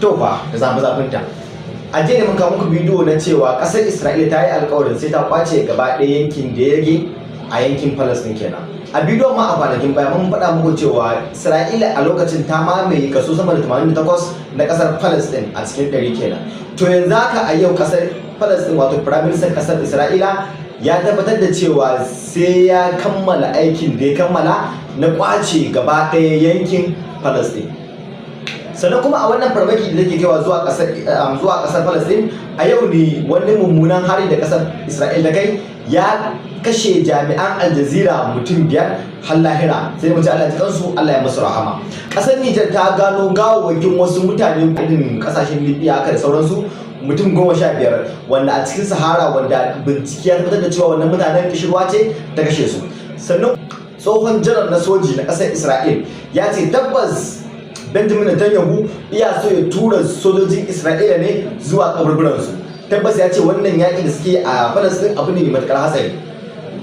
To fa, da zafi zafinta. A jiya ne mun kawo muku bidiyo na cewa ƙasar Isra'ila ta yi alkawarin sai ta kwace gaba ɗaya yankin da ya rage a yankin Palestine kenan. A bidiyon ma a kwanakin baya mun faɗa muku cewa Isra'ila a lokacin ta mamaye kaso sama da 88 na ƙasar Palestine a cikin 100 kenan. To yanzu haka a yau ƙasar Palestine, wato Prime Minister ƙasar Isra'ila, ya tabbatar da cewa sai ya kammala aikin da ya kammala na kwace gaba ɗaya yankin Palestine. Sannan kuma a wannan farmaki da take kaiwa zuwa kasar Palestine, a yau ne wani mummunan hari da kasar Isra'il da kai ya kashe jami'an Al Jazeera mutum biyar har lahira. Sai mu ce Allah ji kansu, Allah ya musu rahama. Kasar Niger ta gano gawawwakin wasu mutane irin kasashen Libya haka da sauransu, mutum 15, wanda a cikin Sahara, wanda bincike ya tabbatar da cewa wannan mutanen kishirwa ce ta kashe su. Sannan tsohon janar na soji na kasar Isra'il ya ce tabbas Benjamin Netanyahu iya so ya tura sojojin Isra'ila ne zuwa kaburburansu. Tabbas ya ce wannan yaƙi da suke a Palestine abu ne mai matuƙar hatsari.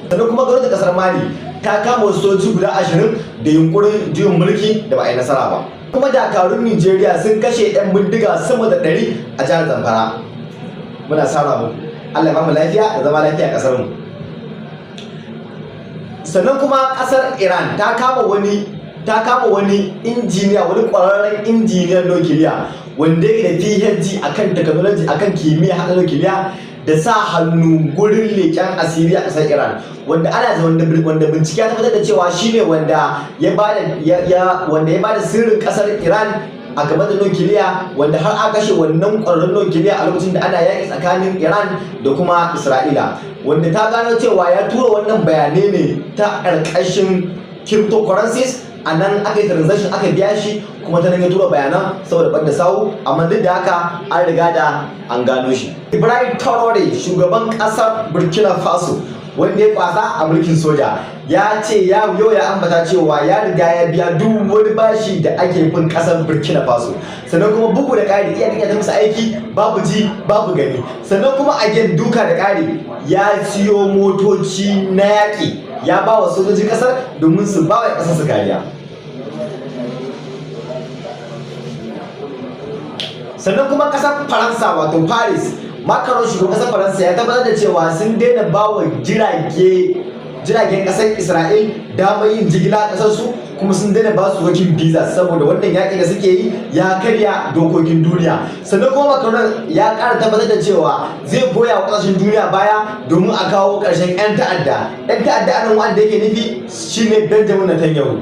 Sannan kuma gwamnatin kasar Mali ta kama wasu sojoji guda 20 da yunkurin juyin mulki da ba a yi nasara ba. Kuma dakarun Nigeria sun kashe 'yan bindiga sama da 100 a jihar Zamfara. Muna sara muku, Allah ya bamu lafiya da zama lafiya a kasar mu. Sannan kuma kasar Iran ta kama wani injiniya, wani ƙwararren injiniyan nukiliya wanda yake da PhD akan technology, akan kimiyya haɗa nukiliya, da sa hannu gurin leƙen asiri a ƙasar Iran, wanda ana wanda bincike ya tabbatar da cewa shine wanda ya bada sirrin ƙasar Iran a game da nukiliya, wanda har aka kashe wannan ƙwararren nukiliya a lokacin da ana yaƙi tsakanin Iran da kuma Isra'ila, wanda ta gano cewa ya tura wannan bayanai ne ta ƙarƙashin cryptocurrencies. A nan aka yi transaction, aka biya shi, kuma ta nan ya tura bayanan saboda ɓadda sawu. Amma duk da haka an riga da an gano shi. Ibrahim Traore, shugaban ƙasar Burkina Faso wanda ya kwasa a mulkin soja, ya ce ya yau ya ambata cewa ya riga ya biya duk wani bashi da ake bin kasar Burkina Faso. Sannan kuma bugu da ƙari, iya ta musu aiki babu ji babu gani. Sannan kuma again, duka da ƙari, ya siyo motoci na yaƙi ya ba wa sojojin kasar domin su ba wa kasar su kariya. Sannan kuma kasar Faransa, wato Paris, Macron, shugaban kasar Faransa, ya tabbatar da cewa sun daina ba wa jiragen kasar Isra'il damar yin jigila a kasar su, kuma sun daina ba su working visa saboda wannan yaƙi da suke yi ya karya dokokin duniya. Sannan kuma Macron ya ƙara tabbatar da cewa zai goya wa ƙasashen duniya baya domin a kawo ƙarshen 'yan ta'adda. 'Yan ta'adda anan wanda yake nufi shine Benjamin Netanyahu.